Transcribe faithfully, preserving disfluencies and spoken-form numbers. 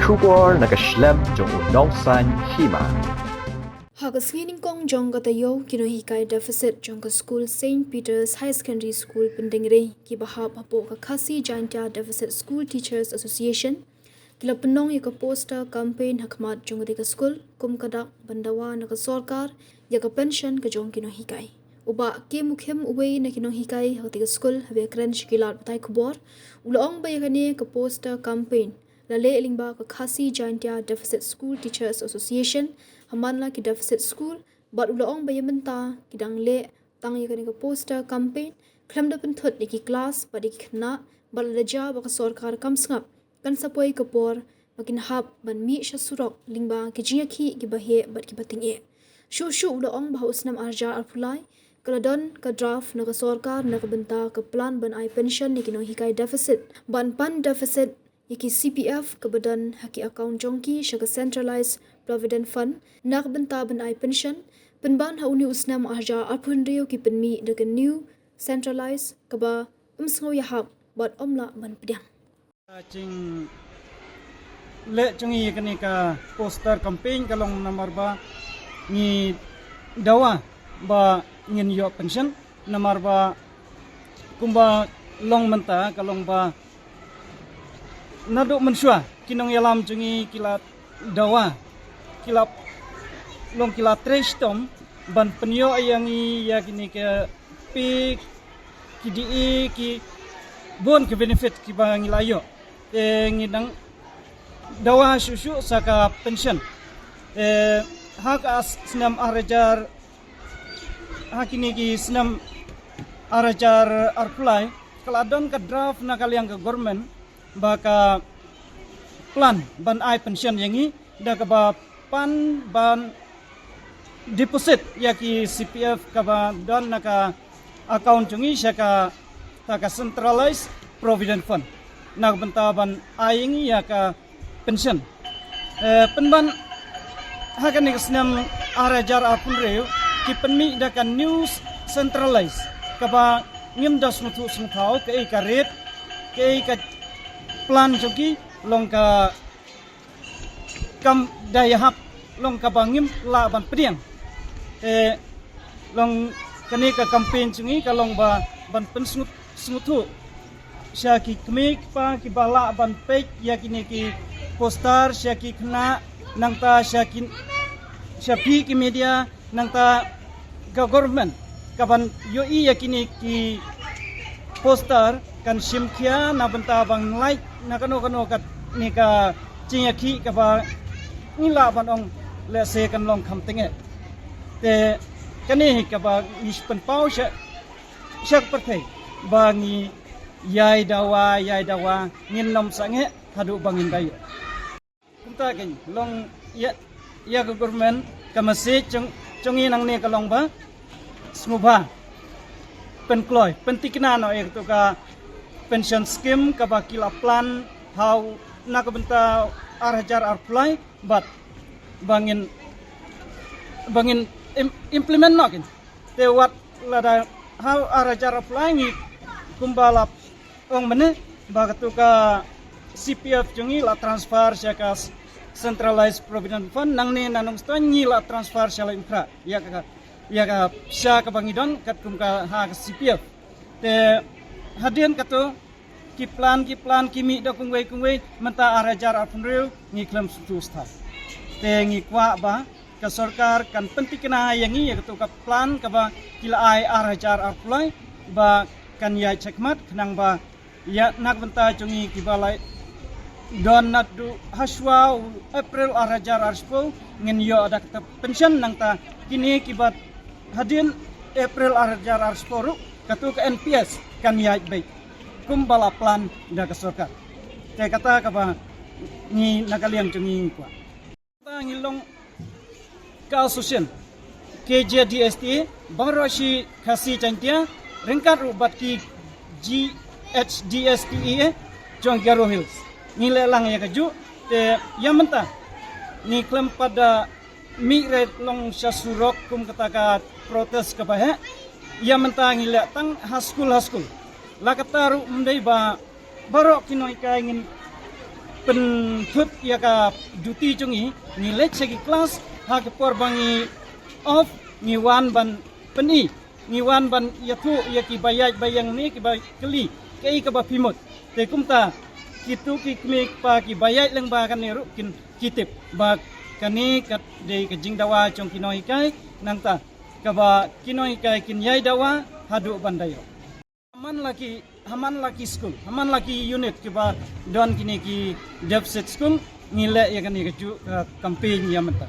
Khubor na ka shlem jong u nongsaiñ hima. Ha ka sngi nyngkong jong ka taïew, ki nonghikai deficit jong ka skul Saint Peter's High Secondary School Pyndengrei, kiba hap hapoh ka Khasi Jaintia Deficit School Teachers Association, ki la pynlong ïa ka poster campaign ha khmat jong katei ka skul, kum ka dak ban dawa na ka sorkar ïa ka pension ka jong ki nonghikai. U Bah K Mukhim, uwei na ki nonghikai ha katei ka skul, haba ïakren sha ki lad pathai khubor, u la ong ba ïa kane ka poster campaign la leh lyngba ka Khasi Jaintia Deficit School Teachers Association ha man la ki deficit school, bad u la ong ba ïa mynta ki dang leh tang ïa kane ka poster campaign khlem da pynthut ïa ki klas bad ïa ki khynnah, bad lada jia ba ka sorkar kam sngap, kan sa poi ka por ba kin hap ban mih sha surok lyngba ki jingïakhih kiba heh bad kiba tyngeh. Shuh shuh u la ong ba ha u snem ar hajar arphew lai ka la don ka draft na ka sorkar na ka bynta ka plan ban ai pension ïa ki nonghikai deficit, ban pan deficit ïa ki C P F kaba don ha ki account jong ki sha ka Centralized Provident Fund na ka bynta ban ai pension, pynban ha une u snem ar hajar arphew hynriew ki pynmih da ka new centralized kaba ym sngew ïahap bad ym lah ban pdiang. Ka jingleh jong ngi ïa kane ka poster campaign ka long namar ba ngi dawa ba ngin ïoh pension, namar ba kumba long mynta ka long ba naduh mynshuwa ki nongïalam jong ngi ki la dawa, ki la long, ki la trei shitom ban pynïoh ïa ngi ïa kine ki pei, ki dei ki bun ki benefit kiba ngi la ïoh. Te ngi dang dawa shuh shuh sa ka pension. Te ha ka snem ar hajar, ha kine ki snem ar hajar arphew lai, ka la don ka draft na ka liang ka government ba ka plan ban ai pension ïa ngi da kaba pan ban deposit ïa ki C P F kaba don na ka account jong ngi sha ka, ta ka Centralized Provident Fund na ka bynta ban ai ïa ngi ïa ka pension. Eh, pynban ha kane ka snem ar hajar arphew hynriew ki pynmih da ka new centralized kaba ngim da sngewthuh sngewthaw kaei ka rate, kaei ka plan jong ki, long ka kam da ïahap, long kaba ngim lah ban pdiang. Eh, long kane ka campaign jong ngi ka long ba ban pynsngew, sngewthuh sha ki kmie ki kpa kiba lah ban peit ïa kine ki poster, sha ki khynnah, nangta sha ki, sha phi ki media, nangta ka government ka ban ïohi ïa kine ki poster kan shim khia na bynta ban lait na kano kano kane ka jingïakhih kaba ngi lah ban ong lehse kan long kham tyngeh. Te kane hi kaba ngi pynpaw sha, sha ka pyrthei ba ngi ïai dawa, ïai dawa, ngin nym sangeh haduh ba ngin da ïoh. Kumta kein long ïa, ïa ka government, ka message jong, jong ngi nangne ka long ba sngewbha pynkloi, pyntikna noh ïa kato ka pension scheme kaba ki la plan ha u, na ka bynta ar hajar arphew lai, bad ba ngin, ba ngin im-, implement noh kein. Te wat lada ha u ar hajar arphew lai ngi kumba la ong mynne ba kato ka C P F jong ngi la transfer sha ka Centralized Provident Fund, nangne na Nongstoiñ ngi la transfer sha Laitumkhrah ïa ka, ïa ka sha kaba ngi don katkum ka ha ka C P F. Te hadien kato ki plan, ki plan ki mih da kumwei kumwei, mynta ar hajar arphew hynriew ngi khlem sngewthuh stad. Te ngi kwah ba ka sorkar kan pyntikna ïa ngi ïa kato ka plan kaba ki la ai ar hajar arphew lai ba kan ïaid shakhmat, khnang ba ïa na ka bynta jong ngi kiba la don naduh hashwa u April ar hajar arphew ngin ïoh da kata pension, nangta kine kiba hadien April ar hajar arphew ruh kato ka N P S kan ïaid beit kumba la plan da ka sorkar. Te kata kaba ngi na ka liang jong ngi ngi kwah. Ba ngi long ka association K J D S T A, baroh shi Khasi Jaiñtia, ryngkat ruh bad ki G H D S T A A jong Garo Hills. Ngi leh lang ïa kajuh, te ïa mynta ngi khlem pat da mih re long sha surok kum kata ka protest kaba heh. Ïa mynta ngi leh tang ha skul ha skul. La kata ruh ym dei ba baroh ki nonghikai ngin Pynthut ïa ka duty jong ngi, ngi leit sha ki klas, ha ka por ba ngi off, ngi wan ban pyni, ngi wan ban ïathuh ïa ki ba ïaid ba ïeng ne ki ba kylli, kaei kaba phi mut. Te kumta, kito ki kmie ki kpa ki ba ïaid lyngba kane ruh kin, ki tip ba kane ka dei ka jingdawa jong ki nonghikai, nangta kaba ki nonghikai kin ïai dawa haduh ban da ïoh. Ha man la ki, ha man la ki skul, ha man la ki unit kiba don kine ki deficit skul, ngi leh ïa kane ka juh, ka campaign ïa mynta.